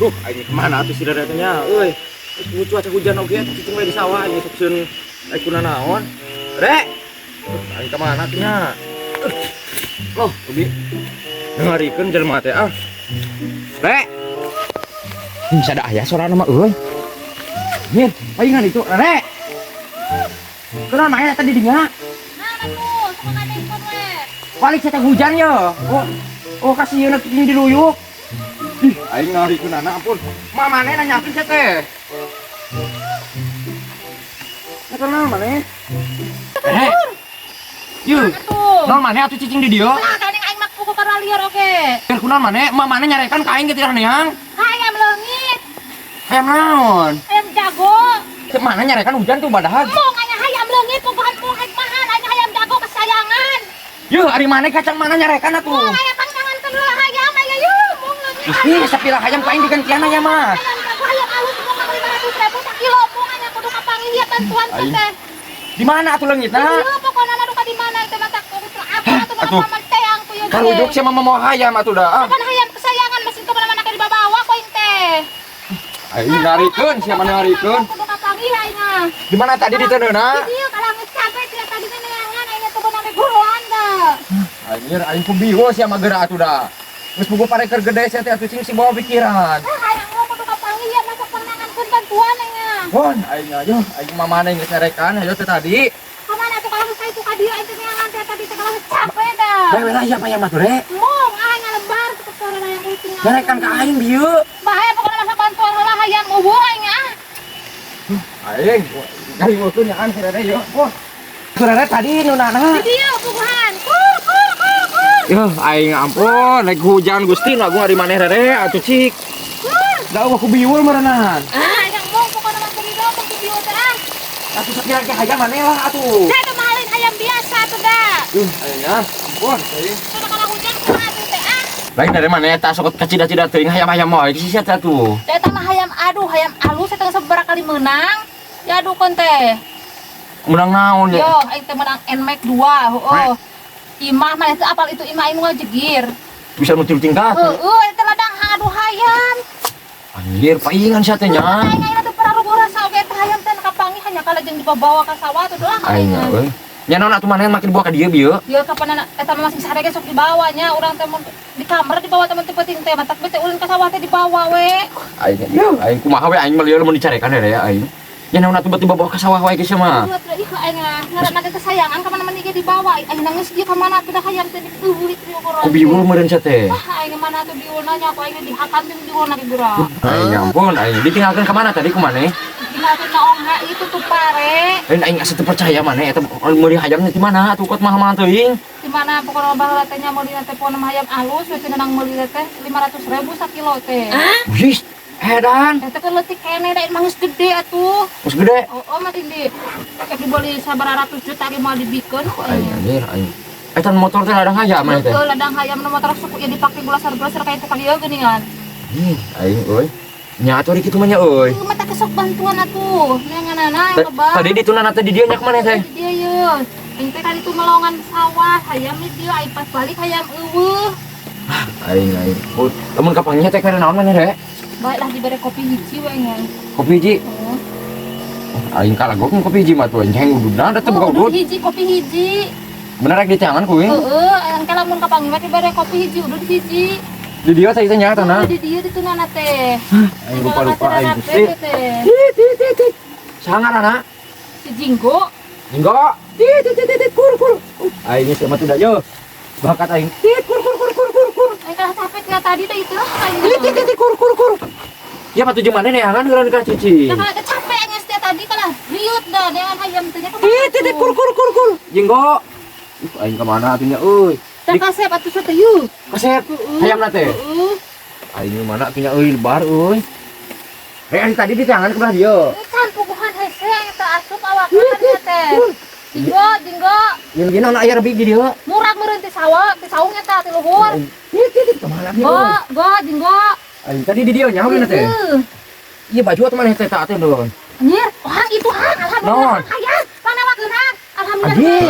Duh, aing kemana atuh si Rere teh nya euy? Terus cuaca hujan oge atuh cicing we di sawah, aing sok sieun aing kuna naon. Re. Duh, aing kemana tuh nya? Loh, Ubi. Dengarikeun jelema teh ah. Re. Bisa ada aya sorana mah euy. Nyir, palingan itu, Re. Kunaon maneh tadi dinya? Nah, atuh, sok ngadengkeun we. Balik saya hujan ya. Oh, oh kasih cicing di luyuk. Ih, aing ngarikeun anak ampun. Mamane nanyakeun sia teh. Eta naon maneh? Eh. Yeuh. Atuh. Naon maneh atuh cicing di dieu? Lah, kan aing mah puguh karena liar oge. Keur kunaon maneh? Mamane nyarekan ka aing ge tidak neang. Hayam leungit, Hayam naon? Hayam jago. Teu mana nyarekan hujan tuh badahag. Mong aing hayam leungit, puguhan mong aing mahan aing hayam jago kesayangan. Yeuh, ari maneh kacang mana nyarekan atuh? Mong aya pangsangankeun heula hayam aya yeuh, mong leungit. Ih, sapira hayam ka aing digantian aya mah. Hayam jago hayam alus mong 500 ribu sakilo, mong aing kudu kapanggih ieu bantuan Aing. Teh. Di mana atuh leungitna? Ieu pokona mah duka di mana teh matak kudu apa atuh Atuh. mana teang ku ieu. Karujuk sia mah mawa hayam atuh dah. Ah. Kan hayam kesayangan mesin ke mana-mana ke dibawa ku aing teh. Aing ngarikeun sia mah ngarikeun. Kudu kapanggih aing mah. Di mana tadi diteundeuna? Di dieu kalah geus capek sia tadi teh neangan aing teh beunang guruan dah. Anjir, aing ku bingung sia mah geura atuh dah. Geus puguh pareker gede sia teh atuh cing si bawa pikiran. Ah, hayang mau kudu kapanggih ya masuk pernangankeun bantuan aing mah. Won, aing aja, aing mamane geus nyarekan hayo teh tadi. Kamana tuh kalau geus itu ka dieu aing teh neangan teh tadi teh kalau geus capek dah. Bae lah ya payah mah tuh re. Mong aing ngalembar tuh ke hayang kucing. Nyarekan ka aing dieu. Bahaya pokoknya masa bantuan heula hayam euweuh aing ah. Aing ngariweukeun ya kan si Rere yeuh. Wah. Si Rere tadi nu nana. Di dieu puguhan. Kur kur kur kur. Yuh, aing ampun, naik hujan Gusti lagu ari maneh Rere atuh cik. Da aku biwul meureunan. Ah, aing mong pokoknya mah kudu tong biwul teh ah. Atuh sakira ge hayam maneh lah atuh. Saya tuh mahalin hayam biasa tuh dah. Duh, aing ah, ampun aing. Sudah kalau hujan kumaha tuh teh ah. Lain dari mana eta sok kacida-cida teuing hayam-hayam moal sih sia teh atuh. Saya mah hayam aduh hayam alus saya teh sabaraha kali menang. Ya aduh kon teh. Menang naon ya? Yo, aing teh menang Nmax 2, heueuh. Imah mana itu apal itu imah aing ngajegir. Bisa nu tilu tingkat. Heeh, eta ladang aduh hayam. Anjir, paingan sia teh nya. Aing aing teh pararuguh rasa oge eta hayam teh kapanggih hanya kala jeung dibawa ka sawah tuh doang Aing euy. Nya naon atuh maneh makin dibawa ka dieu bieu? Ya kapan anak eta mah masih sare ge sok dibawa nya urang teh mun di kamar dibawa teman teh penting teh matak bete ulin ka sawah teh dibawa we. Aing ieu aing kumaha we aing mah lieur mun dicarekan ya aing. Nya naon atuh beuti bawa ka sawah wae geus mah. Ih aing mah ngaranna ge kesayangan ka mana ge dibawa. Aing nangis dia ka mana atuh dah hayam teh dieuweuh itu urang. Ku biwul meureun sia teh. Wah, aing mana tuh biwulna nya aku aing dihakan jeung biwulna ge geura. Aing ampun, aing ditinggalkeun ka mana tadi ku maneh? Ditinggalkeun na ongha itu tuh pare. Lain aing asa teu percaya maneh eta meuli hayamnya di mana atuh kot mahal-mahal teuing. Di mana pokoknya baheula teh nya meuli teh pokona mah hayam alus we cenah nang meuli teh 500 ribu sakilo teh. Wih, edan. Eta kan leutik keneh da mah geus gede atuh. Geus gede. Oh, mah di rek dibeli sabaraha ratus juta ge moal dibikeun ku Aing aing. Anjir aing. Eta motor teh ladang hayam maneh teh. Heuh, ladang hayam nu motor suku ya dipake gulasar-gulasar kayak itu kali geuningan. Ih, aing euy. Nya atuh ari kitu mah nya euy. Ieu mah teh sok bantuan atuh. Neanganana yang lebar. Tadi ditunana teh di dieu nya kumaha teh? Di dieu yeuh. Aing teh kan itu melongan sawah, hayam di dieu aing pas balik hayam euweuh. Aing aing. Oh, lamun kapanggih teh kana naon maneh re? Baiklah dibere kopi hiji we nya. Kopi hiji. Heeh. Aing kalagok kopi hiji mah tuh anjing ududna da teh boga Oh, udud. udud hiji kopi hiji. Bener rek diteangan ku. Heeh, aing teh lamun kapanggih mah dibere kopi hiji udud hiji. Di dieu teh nya tanah. Di dieu ditunana teh. Aing lupa-lupa aing Gusti. Teh. Tit tit tit tit. Sangar anak. Si Jinggo. Jinggo. Tit tit tit tit kur kur. Aing geus mah tuh yo. Bakat aing. Tit kur kur kur kur kur kur. Aing kalah capek ya tadi teh itu aing. Tit tit tit kur kur kur. Ya patuh jeung maneh neangan heula ka cuci. Nah, kalau capek aing geus tadi kalah riut dah dengan hayam teh nya kumaha Tit tit tit kur kur kur kur. Jinggo. Aing ka mana atuh nya euy? Teh kasep atuh teh yeuh. Kasep. Hayamna teh. Heeh. Aing mana atuh nya euy lebar euy. Eh, ari tadi di tangan ke belah dieu. Can puguhan hese aing teh asup awakna tadi teh. Jinggo, jinggo. Yang gini anak aya rebig di dieu. Murag meureun ti sawah, ti saung eta ti luhur. Tit tit tit kemana atuh? Go, go, jinggo. Aing tadi di dieu nya haulina teh. Heeh. Iya baju atuh maneh teh teh don. Anjir, orang itu hang, alhamdulillah Naon? Hayang, panawakeun hang. Alhamdulillah. Anjing.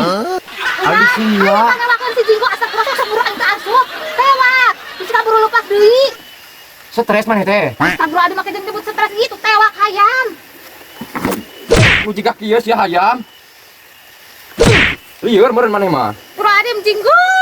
Ari sia. Ayo panawakeun si jinggo asa kurang saburu aing teh asup. Tewak. Terus Kaburu lupas deui. Stres maneh teh. Astagfirullahaladzim, make jeung disebut stres itu tewak hayam. Nu jiga kieu sia hayam. Lieur meureun maneh mah. Astagfirullahaladzim, jinggo.